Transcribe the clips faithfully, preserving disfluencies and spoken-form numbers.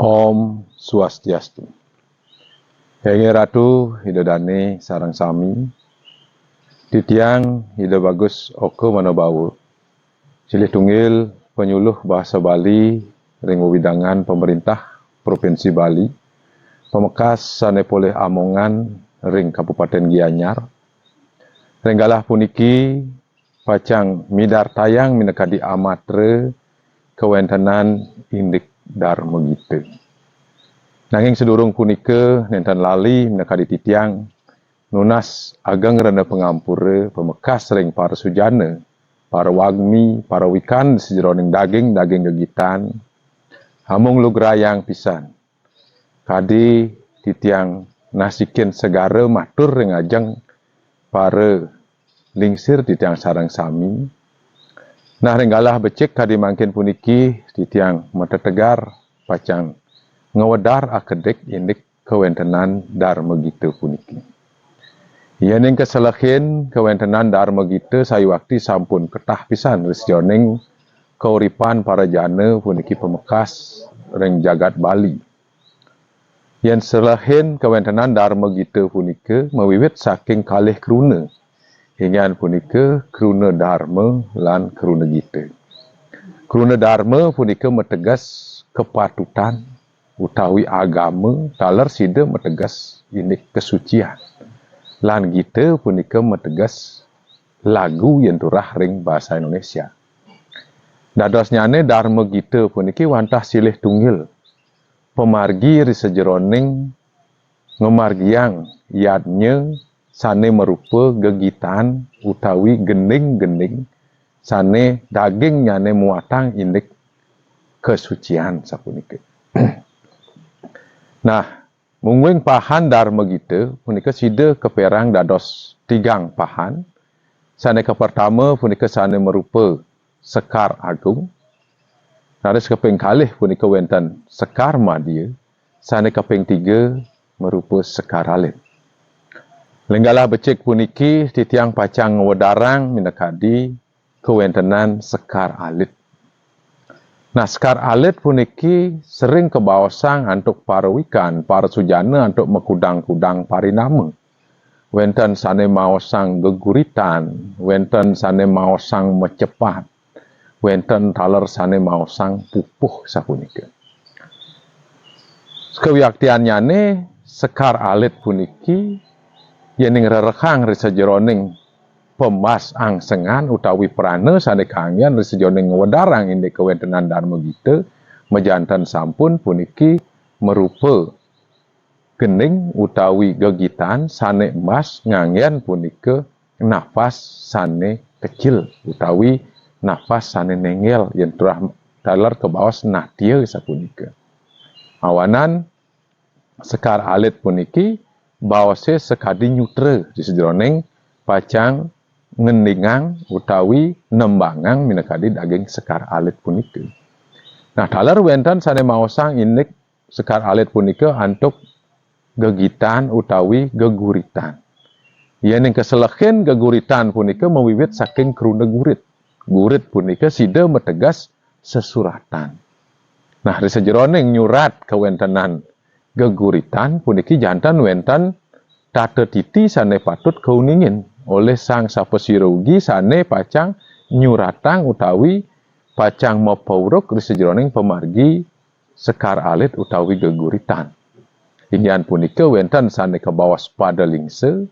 Om Swastiastu. Inggih Ratu, Ida Dane sareng sami, titiang Ida Bagus Oka Manabawa, silih tunggil panyuluh basa Bali ring wewidangan pamerintah Provinsi Bali, pamekas sane polih amongan ring Kabupaten Gianyar. Ring galah puniki pacang midartayang minakadi amatra kawentenan indik Darma Gita. Nanging sadurung punika nenten lali minakadi titiang nunas ageng rena pangampura pamekas ring para sujana, para wagmi, para wikan sajeroning daging-daging gegitan, amung lugrayang pisan. Kadi titiang nasikin segara matur ring ajeng para lingsir titiang sareng sami. Nah, ring galah becik kadi mangkin puniki titiang matetegar pacang ngwedar akedik indik kawentenan Darma Gita puniki. Yening kaselehin kawentenan Darma Gita sayuakti sampun ketah pisan ri sajeroning kauripan para jana puniki pamekas ring jagat Bali. Yen selehin kawentenan Darma Gita punika mawiwit saking kalih kruna, inggih punika kruna Darma lan kruna Gita. Kruna Darma punika mateges kapatutan utawi agama, taler sida mateges indik kasucian. Lan Gita punika mateges lagu yen turah ring basa Indonesia. Dadosnyane Darma Gita puniki wantah silih tunggil pamargi ri sajeroning ngamargiang yadnya sane marupa gegitan utawi gending-gending sane dagingnyane muatang indik kasucian sapunika. Nah, mungguing pahan Darma Gita punika sida kaperang dados tigang pahan. Sane kapertama punika sane marupa Sekar Agung. Raris kaping kalih punika wenten Sekar Madya. Sane kaping tiga marupa Sekar Alit. Ring galah becik puniki titiang pacang ngwedarang minakadi kawentenan Sekar Alit. Nah, Sekar Alit puniki sering kabaosang antuk para wikan, para sujana antuk makudang-kudang parinama. Wenten sane maosang geguritan, wenten sane maosang macepat, wenten taler sane maosang pupuh sapunika. Kawiaktiannyane Sekar Alit puniki yening rerehang ri sajeroning pembas angsengan utawi prana sane kanggen ri sajeroning ngwedarang indik kawentenan Darma Gita, majanten sampun puniki marupa gending utawi gegitan sane embas nganggen punika nafas sane kecil utawi nafas sane nenggel yen turah taler kabaos natya sapunika. Awanan Sekar Alit puniki baose sakadi nyutra di sajeroning pacang ngendingang utawi nembangang minakadi daging Sekar Alit punika. Nah, taler wenten sane maosang indik Sekar Alit punika antuk gegitan utawi geguritan. Yening kaselehin geguritan punika mawiwit saking kruna gurit. Gurit punika sida mateges sesuratan. Nah, ri sajeroning nyurat kawentenan geguritan puniki janten wenten tata titi sane patut kauningin olih sang sapasira ugi sane pacang nyuratang utawi pacang mapauruk ri sajeroning pamargi Sekar Alit utawi geguritan. Inggih punika wenten sane kabaos pada lingsa,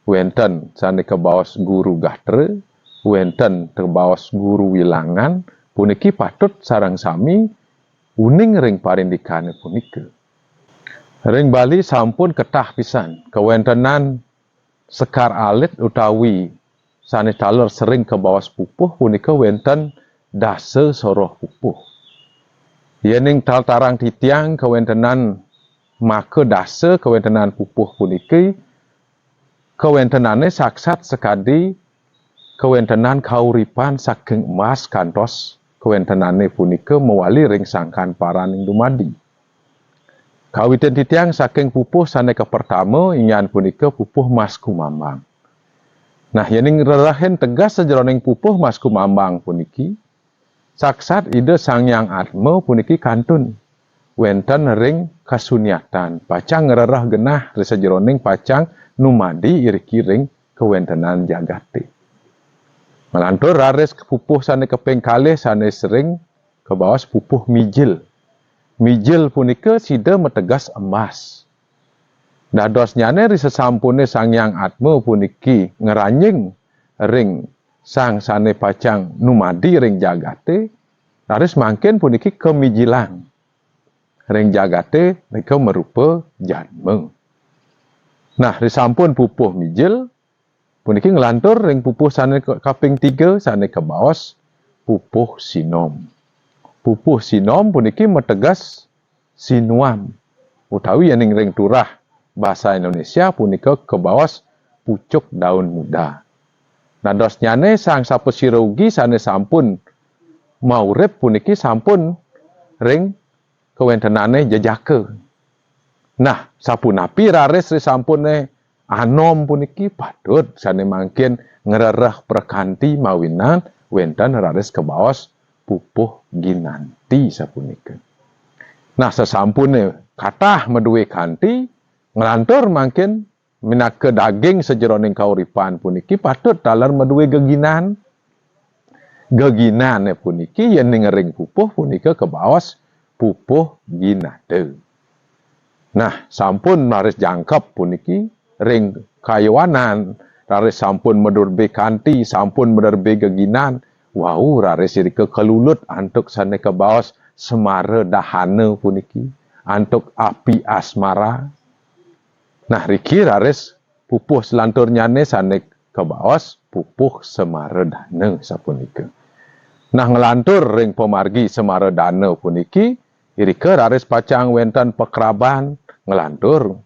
wenten sane kabaos guru gatra, wenten kabaos guru wilangan, puniki patut sareng sami uning ring parindikane punika. Ring Bali sampun ketah pisan kawentenan Sekar Alit utawi sane taler sering kabaos pupuh punika wenten dasa soroh pupuh. Yening tal-, tarang titiang kawentenan maka dasa kawentenan pupuh puniki, kawentenane saksat sakadi kawentenan kauripan saking emas kantos kawentenane punika mawali ring sangkan paraning dumadi. Kawitin titiang saking pupuh sane kapertama, inggih punika pupuh Mas Kumambang. Nah, yening rerehin teges sajeroning pupuh Mas Kumambang puniki, saksat Ida Sang Hyang Atma puniki kantun. wénten ring kasuniatan, pacang ngrereh genah ri sajeroning pacang numadi iriki ring kawéntenan jagaté. Nglantur raris pupuh sané kaping kalih sané sering kabaos pupuh mijil. Mijil punika sida mateges emas. Dadosnyané ri sasampuné Sang Hyang Atma puniki ngranjing ring sang sané pacang numadi ring jagaté, raris mangkin puniki kamijilang ring jagaté nika marupa jadma. Nah, ri sampun pupuh mijil, puniki nglantur ring pupuh sané ka-, kaping tiga sané kabaos pupuh sinom. Pupuh sinom puniki mateges sinuam, utawi yéning ring turah basa Indonesia punika kabaos pucuk daun muda. Dadosnyané sang sapasira ugi sané sampun maurip puniki sampun ring kawéntenané jejaka. Nah, sapunapi raris ri sampuné anom puniki patut sané mangkin ngrereh prakanti mawinan wénten raris kabaos pupuh ginanti sapunika. Nah, sasampuné katah madué kanti, nglantur mangkin minaka daging sajeroning kauripan puniki patut taler madué geginan. Geginané puniki yéning ring pupuh punika kabaos pupuh ginada. Nah, sampun raris jangkep puniki ring kayowanan, raris sampun madurbé kanti, sampun madurbé geginan, wau raris irika kalulut antuk sané kabaos semara dahana puniki, antuk api asmara. Nah, riki raris pupuh selanturnyané sané kabaos pupuh semara dana sapunika. Nah, nglantur ring pamargi semara dana puniki, irika raris pacang wénten pakraban nglantur.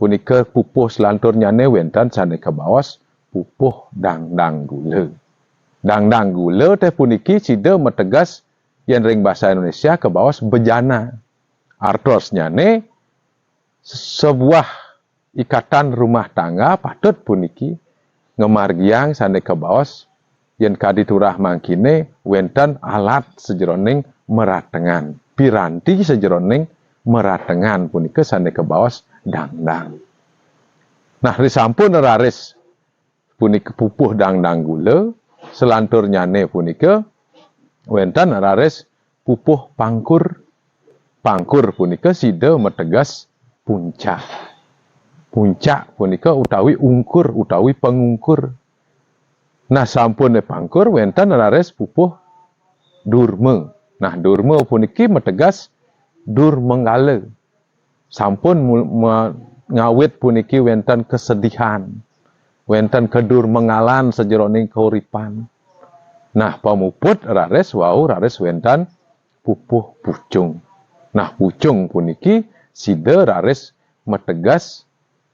Punika pupuh selanturnyané wénten sané kabaos pupuh dangdang gula. Dangdang gula téh puniki sida mateges yén ring basa Indonesia kabaos bejana. Artosnyané sebuah ikatan rumah tangga patut puniki ngamargiang sané kabaos yén kadi turah mangkiné wénten alat sajeroning maratengan, piranti sajeroning maratengan punika sané kabaos dangdang. Nah, risampun raris punika pupuh dangdang gula, selanturnyané punika wénten raris pupuh pangkur. Pangkur punika sida mateges puncak. Puncak punika utawi ungkur utawi pangungkur. Nah, sampuné pangkur wénten raris pupuh durma. Nah, durma puniki mateges dur manggala. Sampun mu-, ma-, ngawit puniki wénten kesedihan, wénten kedurmengalan sajeroning kauripan. Nah, pamuput raris wau raris wénten pupuh pucung. Nah, pucung puniki sida raris mateges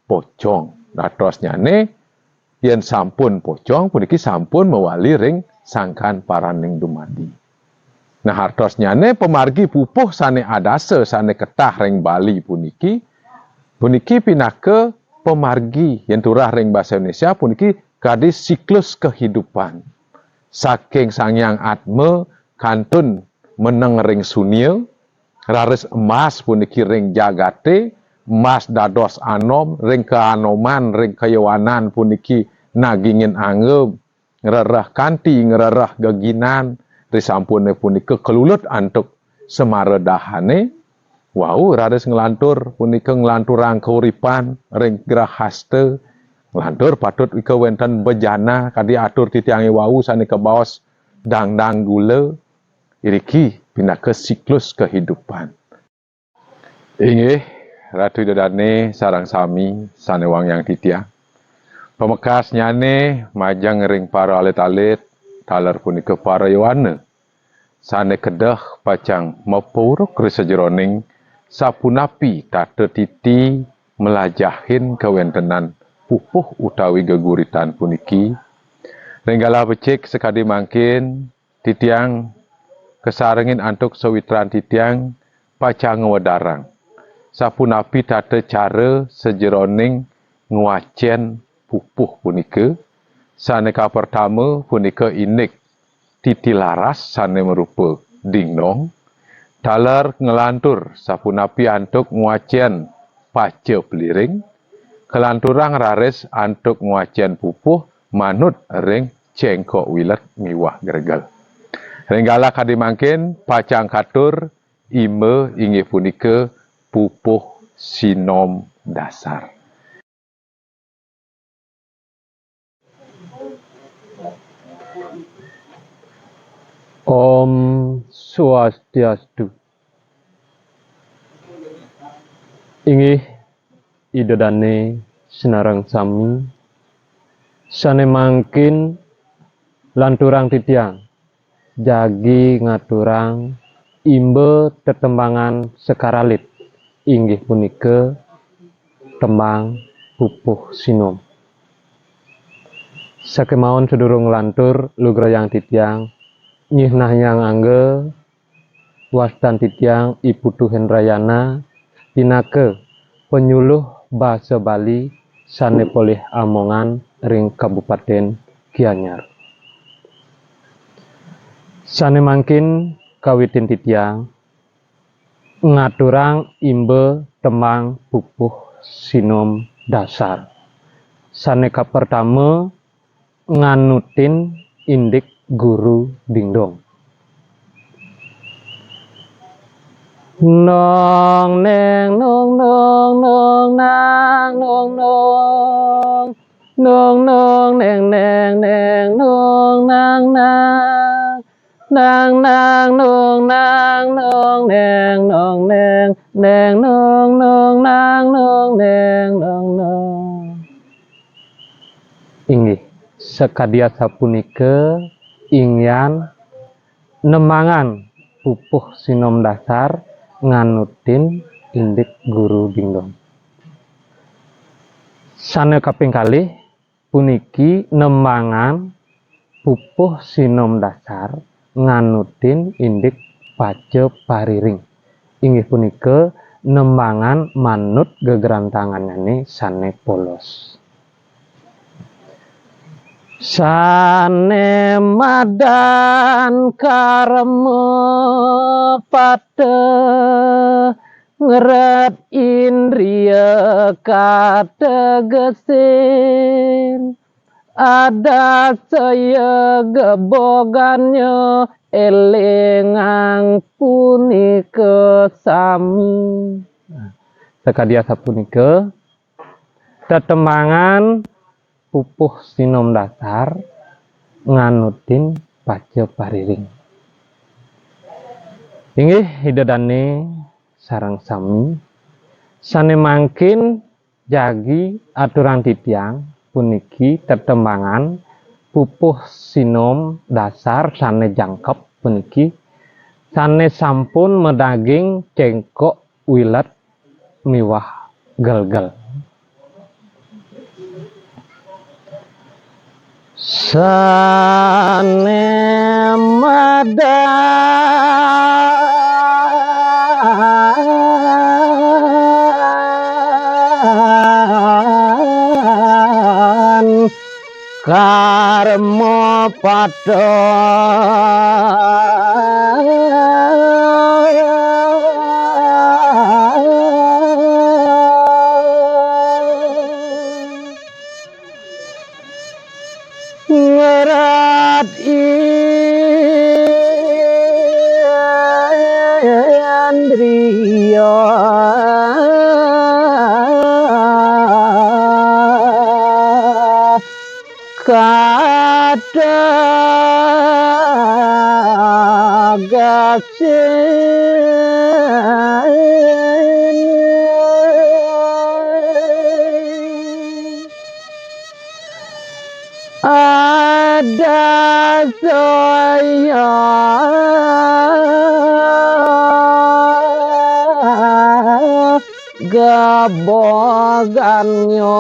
pocong. Artosnyané yén sampun pocong puniki sampun mawali ring sangkan paraning dumadi. Nah, artosnyané pamargi pupuh sané adasa sané ketah ring Bali puniki, puniki pinaka pamargi yén turah ring basa Indonesia puniki kadi siklus kehidupan. Saking Sang Hyang Atma kantun meneng ring sunia, raris emas puniki ring jagaté, emas dados anom, ring kaanoman, ring kayowanan puniki nagingin angga, ngrereh kanti, ngrereh geginan, risampuné punika kalulut antuk semara dahané, wau raris nglantur punika nglanturang kauripan ring grahasta, nglantur patut ika wénten bejana kadi atur titiangé wau sané kabaos dangdang gula, iriki pinaka siklus kehidupan. Inggih, Ratu Ida Dané sareng sami sané wangiang titiang. Pamekasnyané majeng ring para alit-alit, taler punika para yowana. Sané kedeh pacang mapauruk ri sajeroning sapunapi tata titi mlajahin kawéntenan pupuh utawi geguritan puniki. Ring galah becik sakadi mangkin, titiang kasarengin antuk sawitran titiang pacang ngwedarang sapunapi tata cara sajeroning ngwacén pupuh punika. Sané kapertama punika indik titi laras sané marupa dingdong. Taler nglantur sapunapi antuk ngwacén paca pariring, kalanturang raris antuk ngwacén pupuh manut ring céngkok wilet miwah gregel. Ring galah kadi mangkin pacang katur imba inggih punika pupuh sinom dasar. Om Swastiastu. Inggih Ida Dané sinareng sami, sané mangkin lanturang titiang jagi ngaturang imba tetembangan sekar alit, inggih punika tembang pupuh sinom. Sakémaon sadurung nglantur, lugrayang titiang nyihnayang angga wastan titiang I Putu Hendrayana pinaka panyuluh basa Bali sané polih amongan ring Kabupatén Gianyar. Sané mangkin kawitin titiang ngaturang imba tembang pupuh sinom dasar. Sané kapertama, nganutin indik guru dingdong. Nong neng nong nong nong nang nong nong nong nong neng neng neng nong nang nang nang nang nong nang nong neng nong neng neng nong nong nang nong neng nong nong. Inggih, sakadi asapunika inggihan nembangan pupuh sinom dasar nganutin indik guru dingdong. Sané kaping kalih puniki nembangan pupuh sinom dasar nganutin indik paca pariring. Inggih punika nembangan manut gegrantangannyané sané polos. Sané madan karma pata ngeret indria kategesin, ada saya gebogannya elingang punika sami. Sakadi asapunika tetembangan pupuh sinom dasar nganutin paca pariring. Inggih Ida Dané sareng sami, sané mangkin jagi aturang titiang puniki tetembangan pupuh sinom dasar sané jangkep puniki, sané sampun madaging céngkok wilet miwah gelgel. Sané madan karma pata ngeret indria kategesin. Ada saya gebogannya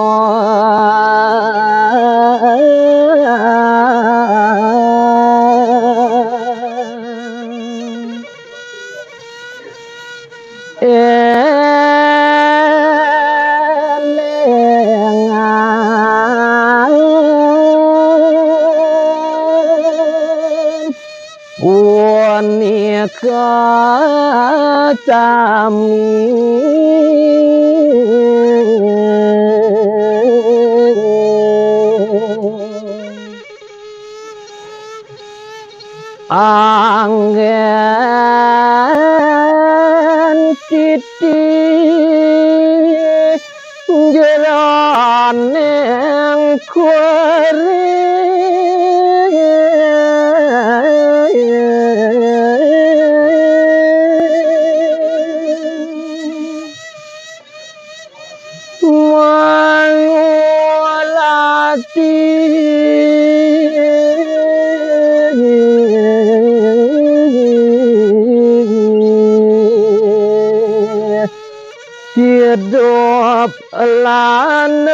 elingang punika sami. Anggen titi jroning kuring. Mangulati hidup lan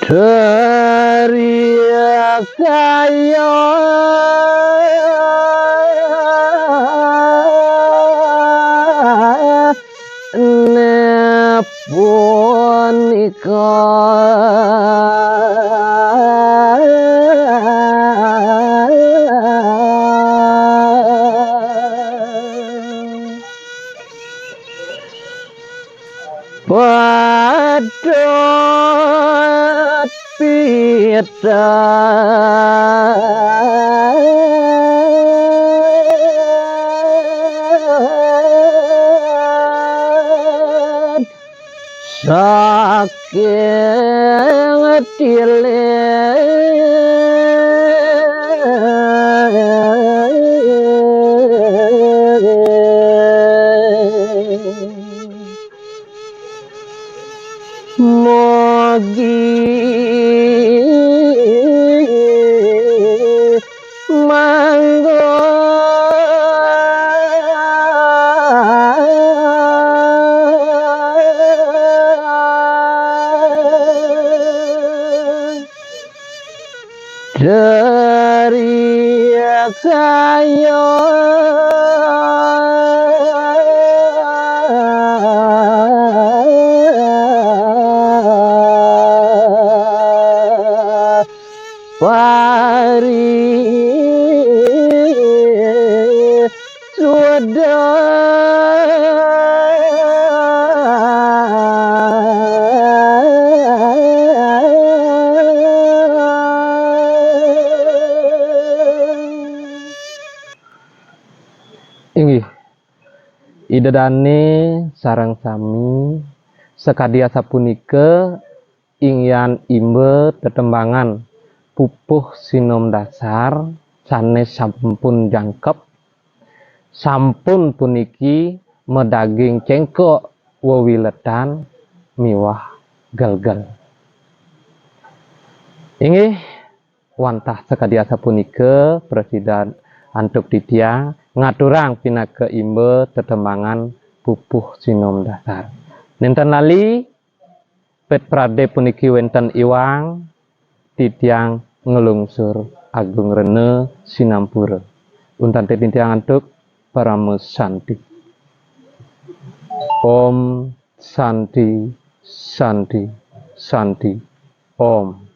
Dheriyakaya ne punika. Padhot pitan saking tilir. Mogi manggon Dheriyakaya pari suda. Inggih, Ida Dane sareng sami sakadi asapunika inggihan imba tetembangan pupuh sinom dasar sane sampun jangkep, sampun puniki madaging cengkok wewiletan miwah gelgel. Inggih, wantah sakadi asapunika prasida antuk titiang ngaturang pinaka imba tetembangan pupuh sinom dasar. Nenten lali, pit pradip puniki wenten iwang, titiang nglungsur agung rena sinampura. Untan titiang antuk parama santi. Om Santi, Santi, Santi, Om.